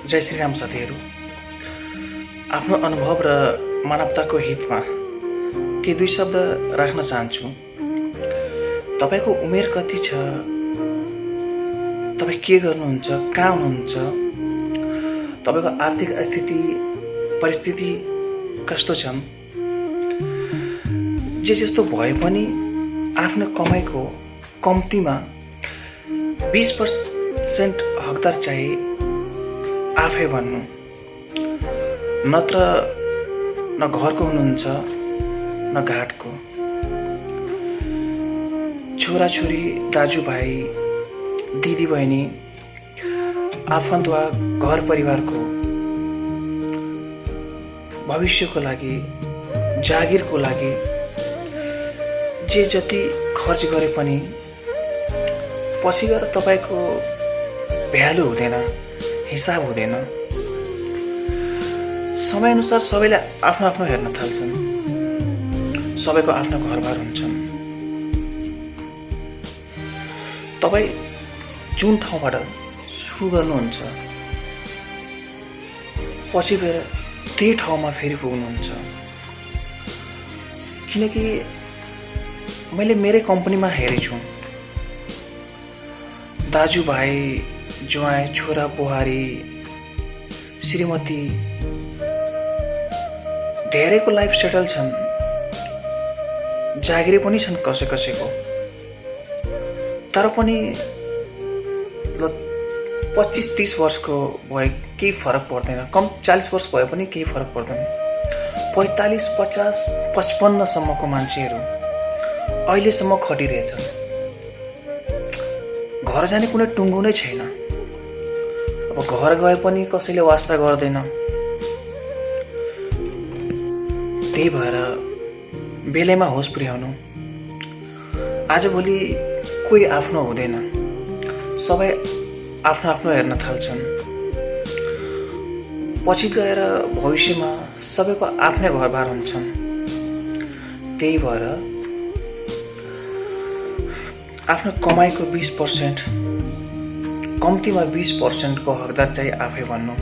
जय श्रीराम साथीहरू। आफ्नो अनुभव र मानवताको हितमा के दुई शब्द राख्न चाहन्छु। तपाईको उमेर कति छ, तपाई के गर्नुहुन्छ, कहाँ हुनुहुन्छ, तपाईको आर्थिक स्थिति परिस्थिति कस्तो छन्, जे जस्तो भए पनि आफ्नो कमाइको कम्तीमा 20% हकदार चाहिँ आफै भन्नु। नत्र न घरको हुनुहुन्छ न घाटको। छोराछोरी, दाजुभाइ, दिदी बहिनी, आफन्त वा घर परिवारको भविष्यको लागि, जागिरको लागि जे जति खर्च गरे पनि पछि गएर तपाईको भ्यालु हुँदैन, हिसाब हुँदैन। समयअनुसार सबैले आफ्नो आफ्नो हेर्न थाल्छन्, सबैको आफ्नो घरबार हुन्छन्। तपाई जुन ठाउँबाट सुरु गर्नुहुन्छ पछि गएर त्यही ठाउँमा फेरि पुग्नुहुन्छ। किनकि मैले मेरै कम्पनीमा हेरेछु, दाजुभाइ, ज्वाइँ, छोरा बुहारी, श्रीमती धेरैको लाइफ सेटल छन्, जागिरे पनि छन् कसै कसैको। तर पनि 25-30 वर्षको भए केही फरक पर्दैन, कम 40 वर्ष भए पनि केही फरक पर्दैन। 45, 50, 55 सम्मको मान्छेहरू अहिलेसम्म खटिरहेछन्। घर जाने कुनै टुङ्गो नै छैन। अब घर गए पनि कसैले वास्ता गर्दैन। त्यही भएर बेलैमा होस पुर्याउनु। आजभोलि कोही आफ्नो हुँदैन, सबै आफ्नो आफ्नो हेर्न थाल्छन्। पछि गएर भविष्यमा सबैको आफ्नै घरबार हुन्छन्। त्यही भएर आफ्नो कमाइको 20%, कम्तीमा 20% को हकदार चाहिँ आफै भन्नु।